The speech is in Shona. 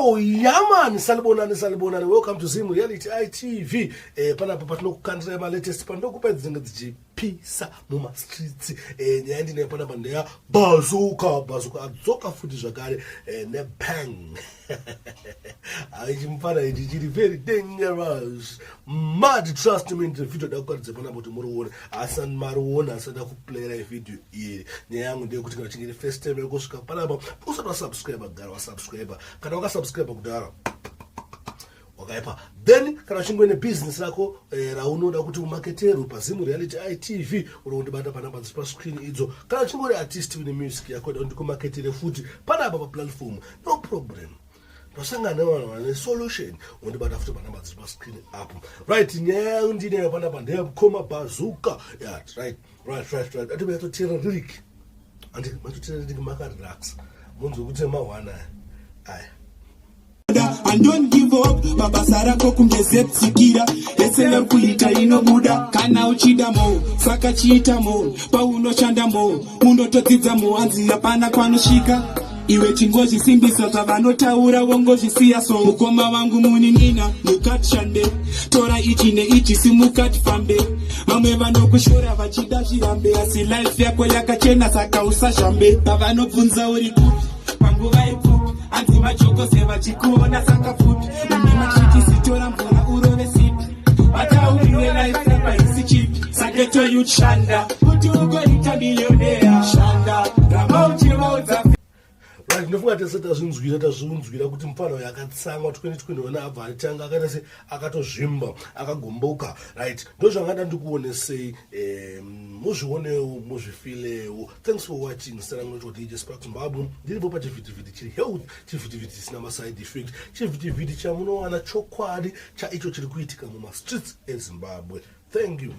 Oh yeah man, salibonani salibonani. Welcome to Zim Reality ITV. Panapa patinokukandira ma latest pandokupa dzinenge dzichipisa muma streets. Nyaya ndinayo panapa ndeya Bazooka, Bazooka adzoka futi zvakare ne bang. Aichimfana ichi chiri very dangerous. Mad trust me ndine video dakukaridza panapa kuti murione. Asi mariona asada kuplayera video iri. Nyaya yangu ndeyekuti kana uchinge iri first time yekusvika panapa usati wasubscribe gara wasubscribe. Kana wakasubscribe kudhara wakaipa then kana uchinge une business rako raunoda kuti umaketerwe paZim Reality ITV unondibata panamba dziri pascreen idzo. Kana uchinge uri artist une music yako ida kuti ndikumaketere futi panapa paplatform, no problem, ndosangana nevanhu vane solution, undibata futi panamba dziri pascreen apo. Right, nyaya yangu ndinayo panapa ndeyamukoma Bazooka. Yeah, right. Ati mayatotera lyric andi matotera lyric makarelax munzwe kuti mahwana aya aya. And don't give up mabasa rako kunge zeptsikira ese yekuita inobuda. Kana uchida mo saka chiita mo paunoshanda mo unotodzidza mo hanzi hapana kwanosvika iwe chingozvisimbisa zvavanotaura wongozvisiya. So mukoma wangu muninina mukatishande tora ichi neichi simukatifambe. Vamwe vanokushora vachida zvirambe asi life yako yakachena saka usazhambe. Pavanobvunza uri kupi panguva ipfupi hanzi majokose vachikuona saka futi une machitisi tora mvura urove sipi vatauriwe life yako haisi cheap saka toyushanda kuti ugoita millionaire shanda ramba uchivaudza. Right, ndinofunga tese tazvinzwira kuti mufana uyu akatsamwa 2021 abva atanga akaita se akatozvimba akagomboka. Right, ndo zvangada ndikuonesei, muzvionewo muzvifilewo. Thanks for watching. Sanangu DJ Spark Zimbabwe, ndiripo pachivhitivhiti chiri health, chivhitivhiti chisina maside effect, chivhitivhiti chamunowana chokwadi chaicho chiri kuitika mumastreets eZimbabwe. Thank you.